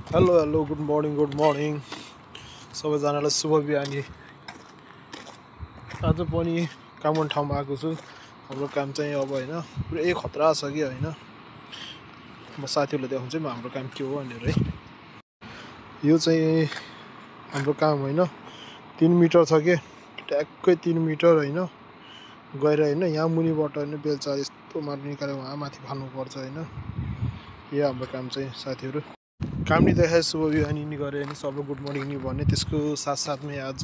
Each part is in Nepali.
हेलो हेलो गुड मर्निङ सबैजनालाई शुभ बिहानी। आज पनि काम गर्ने ठाउँमा आएको छु। हाम्रो काम चाहिँ अब होइन पुरै खतरा छ कि होइन। म साथीहरूलाई देखाउँछु म हाम्रो काम के हो भनेर है। यो चाहिँ हाम्रो काम होइन 3 मिटर छ कि ट्याक्कै 3 मिटर होइन गएर होइन यहाँ मुनिबाट होइन बेलचा यस्तो मार्नु निकालेर उहाँ माथि फाल्नुपर्छ होइन। यो हाम्रो काम चाहिँ साथीहरू। काम नि देखाए शुभ बिहानी नि गरेँ नि सबलाई गुड मर्निङ नि भने त्यसको साथसाथमै आज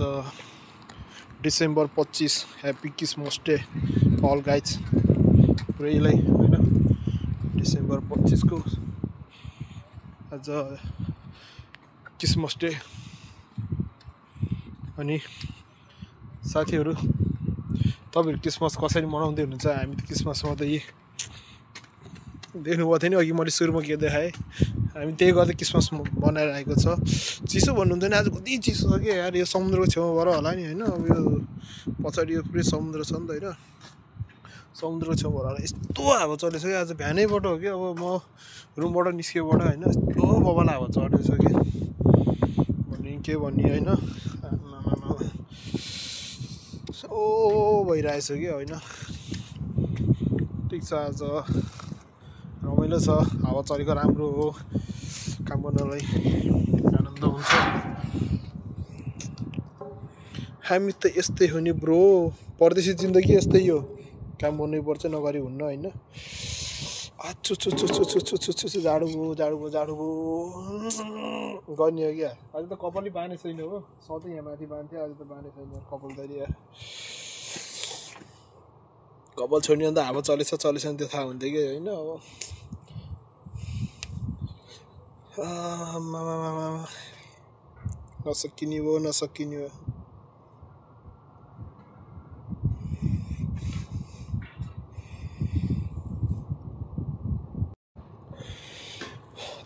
December 25 happy Christmas day all guys पुरैलाई होइन। डिसेम्बर 25 को आज क्रिसमस डे। अनि साथीहरू तपाईँहरू क्रिसमस कसरी मनाउँदै हुनुहुन्छ? हामी त क्रिसमसमा त यही देख्नुभएको थियो नि अघि मैले सुरुमा के देखाएँ। हामी त्यही गर्दा क्रिसमस बनाइरहेको छ। चिसो भन्नुहुन्थेन आज कति चिसो छ कि यार। यो समुद्रको छेउबाट होला नि होइन। अब यो पछाडि यो पुरै समुद्र छ नि त होइन। समुद्रको छेउबाट होला यस्तो हावा चलेछ कि आज बिहानैबाट हो कि। अब म रुमबाट निस्केबाट होइन यस्तो बबाल हावा चढेछ कि भन्ने के भन्ने होइन। ओ भइरहेछ कि होइन। ठिक छ आज रमाइलो छ हावा चलेको राम्रो हो काम गर्नलाई आनन्द हुन्छ। हामी त यस्तै हो नि ब्रो। परदेशी जिन्दगी यस्तै हो काम गर्नै पर्छ नगरी हुन्न होइन। आछु जाडो भयो गर्ने हो क्या। आज त कपालै बाँधे छैन हो। सधैँ यहाँ माथि बाँध्थ्यो आज त बाँधे छैन कपाल तैरी यार। कपाल छोड्ने अन्त हावा चलेछ नि त्यो थाहा हुन्थ्यो कि होइन। अब नसकिने हो।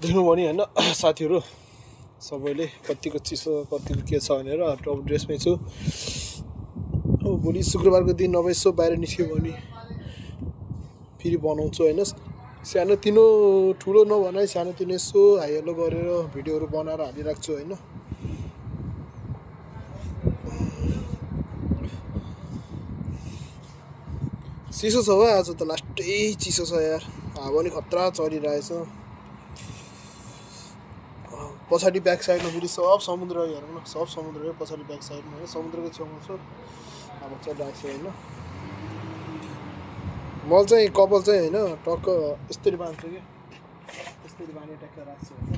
देख्नुभयो नि होइन साथीहरू सबैले कतिको चिसो कतिको के छ भनेर। टप ड्रेसमै छु। अब भोलि शुक्रबारको दिन अब यसो बाहिर निस्क्यो भने फेरि बनाउँछु होइन। सानोतिनो ठुलो नभनाइ सानोतिनो यसो हाई हेलो गरेर भिडियोहरू बनाएर हालिराख्छु होइन। चिसो छ हो आज त लास्टै चिसो छ यार। हावा नि खतरा चलिरहेछ। पछाडि ब्याक साइडमा फेरि सब समुद्र हेरौँ न। सब समुद्र हो पछाडि ब्याक साइडमा होइन। समुद्रको छेउमा छु हावा चलिरहेको छ होइन। मैले चाहिँ कपाल चाहिँ होइन टक्क यस्तरी बाँध्छु कि यस्तरी बाँधेर ट्याक्क राख्छु होइन।